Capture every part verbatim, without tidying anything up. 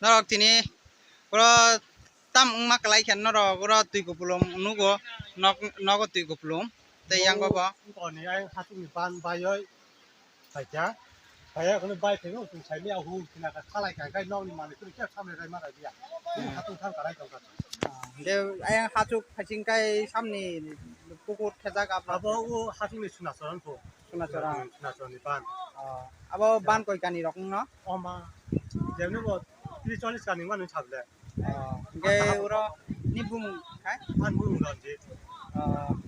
Norok tini oro tam wngma kwlai khe norok oro twi kupulung nugo, nok, nogo twi kupulung. Tei yang bo bo. Wngkoni ayang hachukni ban baioi phaikha. Phaiya kheno bai phaibo chwng saimaya hu khina kha khalai kha, khai nokni manwi kwrwi khe samle rai ma rai ya. Tini hachuk thang kalai tongkha. De ayang hachuk phaising kai samni pukur thejak abo. Abo o hachukni Sunachoran pho. Sunachoran. Sunachoranni ban. Oh, abo ban koi kani rok wngno? Oma. Jemni bo tris chollis kani wngmani sabde. Oh, hingke uro ni bumung hai? An bumung Ranjit. Oh,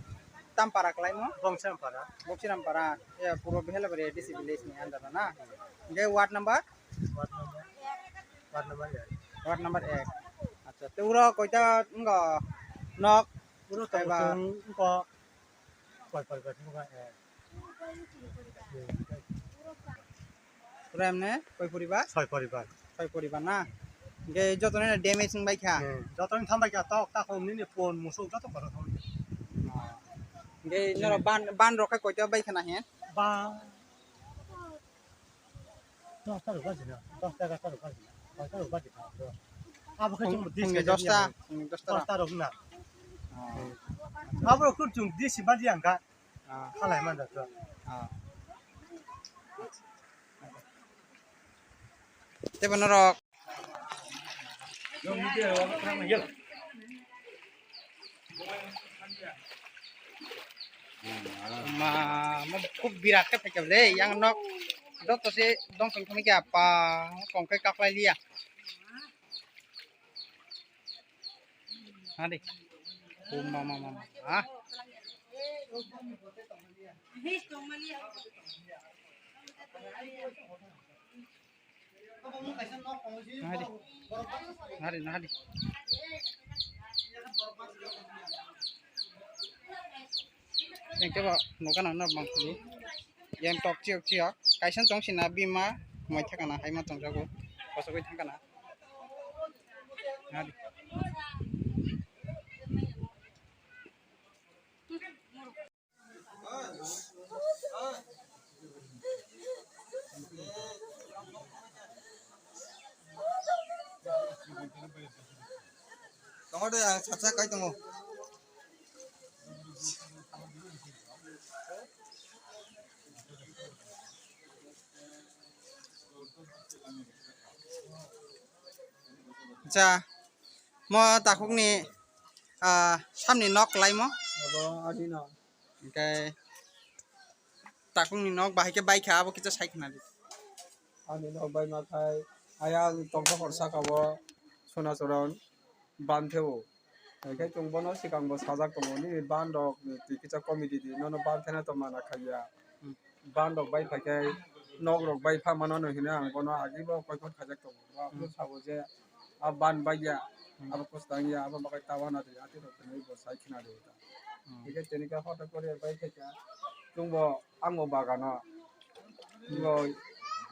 Tampara kelaimo? Bongsiram para. Bongsiram para. Ya, puro Behelabari A D C village ni under na. Hingke ward number? Ward number. Ward number ek. Ward number ek. Acha, te uro koita wngkha nok? Uro tongo chwng wngkha. Koi poribar wngkha, eh. Pura emne koi poribar? Soi poribar. Soi poribar na? Hingke joto ni damage wngbai kha? Hmm, joto ni thambai kha, tok, takhum, nini phone, musuk joto kotor thangbai kha. Hingke norok ban, ban rok khe koita bai khana he? Ba, Dosta rok bajina, dosta egarta rok bajina, dosta rok bajina. Abo khe chwng phung ni dosta, phung ni dosta rok na. Abo rok chwng disi baji ang kha. Khalai man da to. Tei bo norok. Ma, ma, khub birat khe phaikha le, yang nok joto se dong tong thangkhe apa, kong khe kaklai liya. Hadi. Oh, ma, ma, ma, ma. Ah. Nari, nari, nari. Yang coba nuka nana bang sini. Yang tok ciok ciok. Kaisan tong sina bima mai thakana hai ma tong jago. Kosok bai thangkana. Nari. Tongo de, ang saksa kai tongo. Acha, mo takhukni, ah, samni nok kelaimo? Abo ani nok. Hingke takhukni nok bahai khe baikha, abo kisa sai khna di. Ani nok bai ma khai, ayang tongthok hor saka o Sonachoron ban theo. Hai khe chwng bono swkang bo sajak tongo, nini ban rok ni twi kisa comedy di, nono ban thena to mana khaiya. Hmm. Ban rok bai phai khe nok rok bai pha mano no hino ang bono agi bo koi phot khaijak tongo. Bo Hmm. sabo je a ban bai ya, Hmm. abo kwchwng ya, abo bakai ta wana di, ati rok hinwi bo sai khna di ta. Hmm. Hingke tini khe hotok kore bai khe kha, chwng bo ang bo bagano. Bo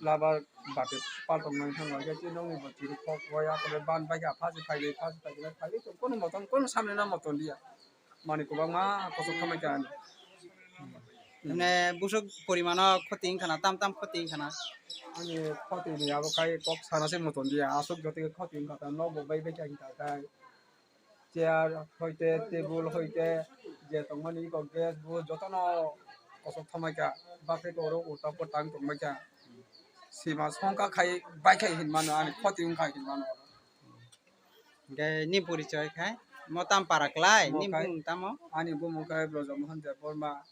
labar bati paltong nang thang bai khe, chini nokni bo chini kok bai, akore ban bai kha, phasi phai di, phasi phai di, phai di, kono motom, kono samni na motom dia. Mani kwbangma kosok thangbai kha ani. Mane busuk porimano khoti wngkha na, tam tam khoti wngkha na? Ani khoti ni abo kai kok sana se motom dia, aswk jotoi khoti wngkha ta, nok bo bai bai kha wngkha kai. Chair hoite, table hoite, je tongmani eko gas bo jotono kosok thangbai kha, bakhe oro uta potang tongbai kha. Sima songkha khai bai khai hinmano, ani khoti wngkha hinmano. Hingke ni porichoi khai? Mo tam para klai, Mo ni khai bumung tamo? Ani bumung khai Brojomohon Debbarma,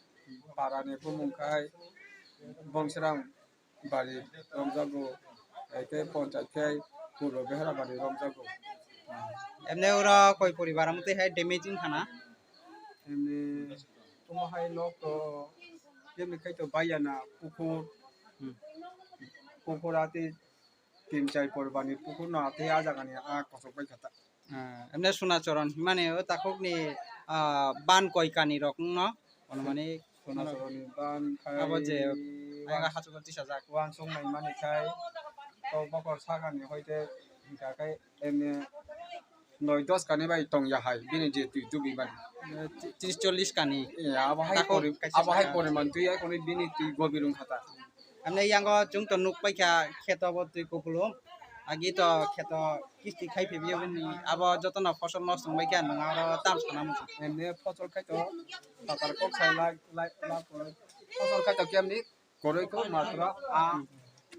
para ni bumung khai Bongsiram bari romjago, hai khe ponchai khai Purbo Behera bari romjago. Emne oro koi poribar amtwi hai damage wngkha na? Emne omo hai nok to kebni khai to baiya na, pukur, Hmm. pukur ati tin char poribar ni pukur no ati a jaga ni a kosok bai kha ta. Ah, emne Sunachoron himani o takhuk ni, ah, ban koi kani rok wngno, ono mani Sunachoron ni ban khai abo je wang-, ayang hachukgo tisajak. Wansuk nai mani khai to bokol saka ni hoite hingka khai emne noi dos kani bai tong ya hai bini je twi tubi mani. Eh, ti-, tris chollis kani. Eh, abo hai Takhuk pori-, kaisa abo hai saka. Poriman twi hai koni bini twi gobir wngkha ta. Ani yango chwng to nuk paikha kheto bo twi kupulung. Agi to kheto kisti khai phi biya bini abo joto no fosol nosto wngbai khe nwng aro tam sana muchung. Emne fosol khai to tatar kok sai lak lak lak fosol khai to kemni koroi ko matra a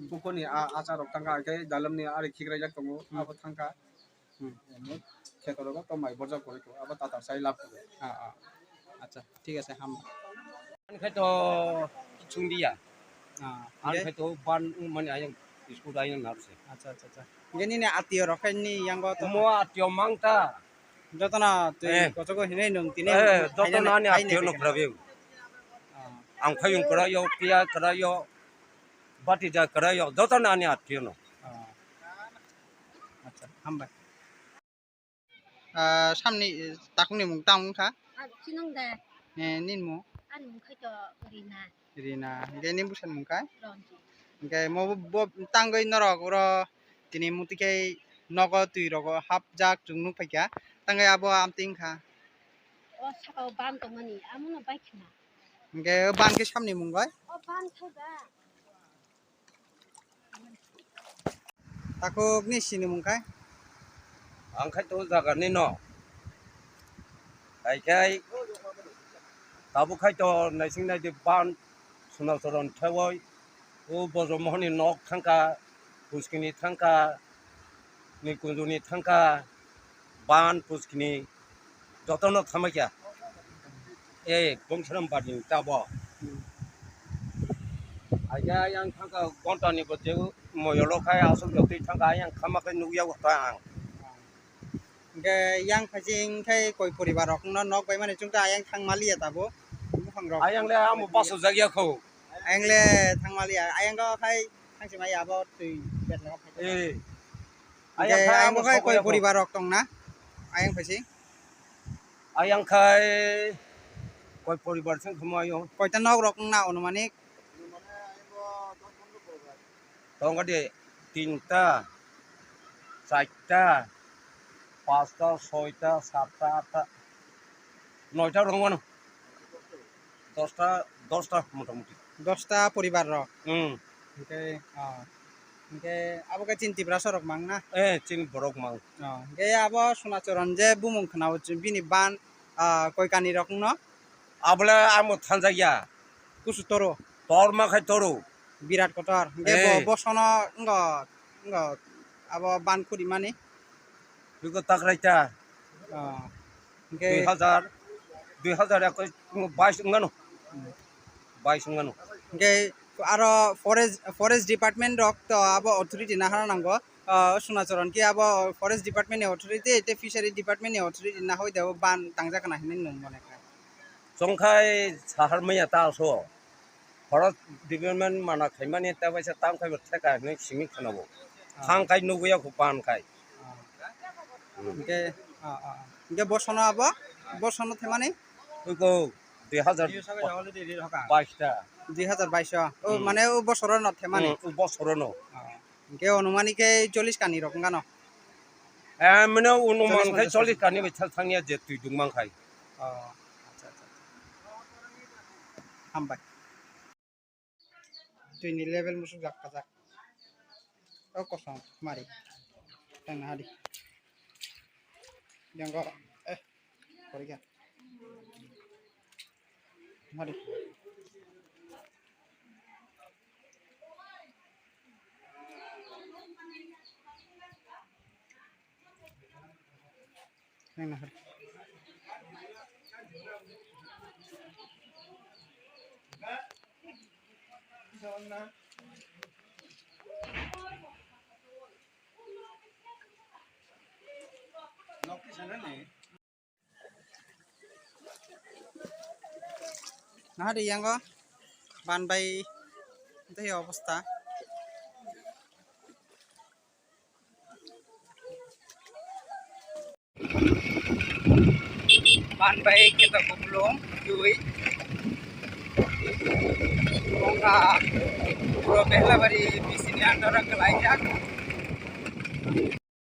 pukuni a achar rok tangka khe dalam ni ari khikrajak tongo abo thangka. Hmm. Kheto rogo to mai borjak koroi ko abo tatar sai lab ko. Ah, ah. Acha, thik ase, ham. Ang khai to chungdiya. Ah, ang khai to ban mani ayang school ayang narse. Acha, acha, acha. Gini ne atiyo rok khai ni yango to. Mo atiyo mangta. Jotono twi kochogo hinai nung tini. Eh, jotono ani atiyo no krabi. Ah. Ang khayung krayo, piya krayo, batija krayo, jotono ani atiyo no. Ah. Acha, hambai. Ah, samni, eh, takungni mung tang wngkha? Ah, chinung de. Eh, nini mung? Ani mung khai to Rina. Rina. Hingke nini bwsani mung kha? Ronjit. Hingke mo bo, bo tangwi norok oro tini muti khe nogo twi rogo hapjak chwng nukphaikha. Tangwi abo amtwi wngkha? O saka o ban tongmani, amono bai khna. Hingke o ban khe samni mung bai? O ban khai ba. Takhuk ni sini mung khai? Ang khai to jaga ni no. Hai khai tabuk khai to naising nai di ban Sunachoron thewoi. O Bojomohon ni nok thangka, Puskini thangka, Nikunjuni thangka, ban Puskini jotono thamakya. Eh, Bongsaram badi tabo. Aja yang thangka gonta ni bo je moyolo khai asuk jotoi thangka yang khama khai nukya ta ang. Hingke yang phaising khai koi poribar rok no nok bai mani chwng ta ayang thang maliya tabo. Buphang rok. Ayang le amo basu jagya kho. Ayang le thang maliya. Ayang go khai thang sima ya abo twi bet la khai. Eh. Hingke ayang go khai koi poribar rok tong na. Ayang phaising. Ayang khai koi poribar sing khamo ayang. Koita nok rok wng na onumanik? Tongo de tinta, charta, pasta, soita, satta, atta, noita rok wng mano. Dosta, dosta mota moti. Dosta poribar rok. Hmm. Hingke, ah, hingke abo khe chini Tiprasa rok mang na? Eh, chini borok mang. Oh, hingke abo Sunachoron je bumung khna o bini ban, ah, koi kani rok wngno? Abole amo thanjakya. Kusu toro. Torma khai toro. Birat kotor. Hingke bo, eh, bosono wngkha, wngkha abo ban khuri mani. Biko takraita. Oh. Hingke dui hazar, dui hazar ekus, bais wngano. Hmm. Bais wngano. Hingke aro forest, forest department rok to abo authority nahana nango. Ah, Sunachoron ki abo forest department ni authority, te fishery department ni authority nahoi de abo ban tangjak kana hinwi nung mone kha. Chongkhai sahar maya ta aso. Forest department mana khaimani ta baisa tam khai theka hinwi simi khwnabo. Ah. Thang khai nugwi ya kho pan khai. Ah. Hmm. Hingke, ah, ah, ah. Hingke bosono abo? Bosono themani? Ugo dui hazar bais ta. Dui hazar bais o. Oh, hmm, mane o bosoro no themani? Hmm, o bosoro no. Ah. Hingke onumani khe chollish kani rok wngano? Eh, mane onuman khe chollish kani bai thang thangya je twi dungmang khai. Oh, acha, acha, acha. Hambai. Twi ni level musuk jak kajak. O kosom mari. Tang hadi. Janggo, eh, korikha. Mari. Nang nahar. Nahari yango ban bai tei obostha. Ban bai khe to kupulung twi. Wngkha puro Behlabari B C ni under o kwlaijak.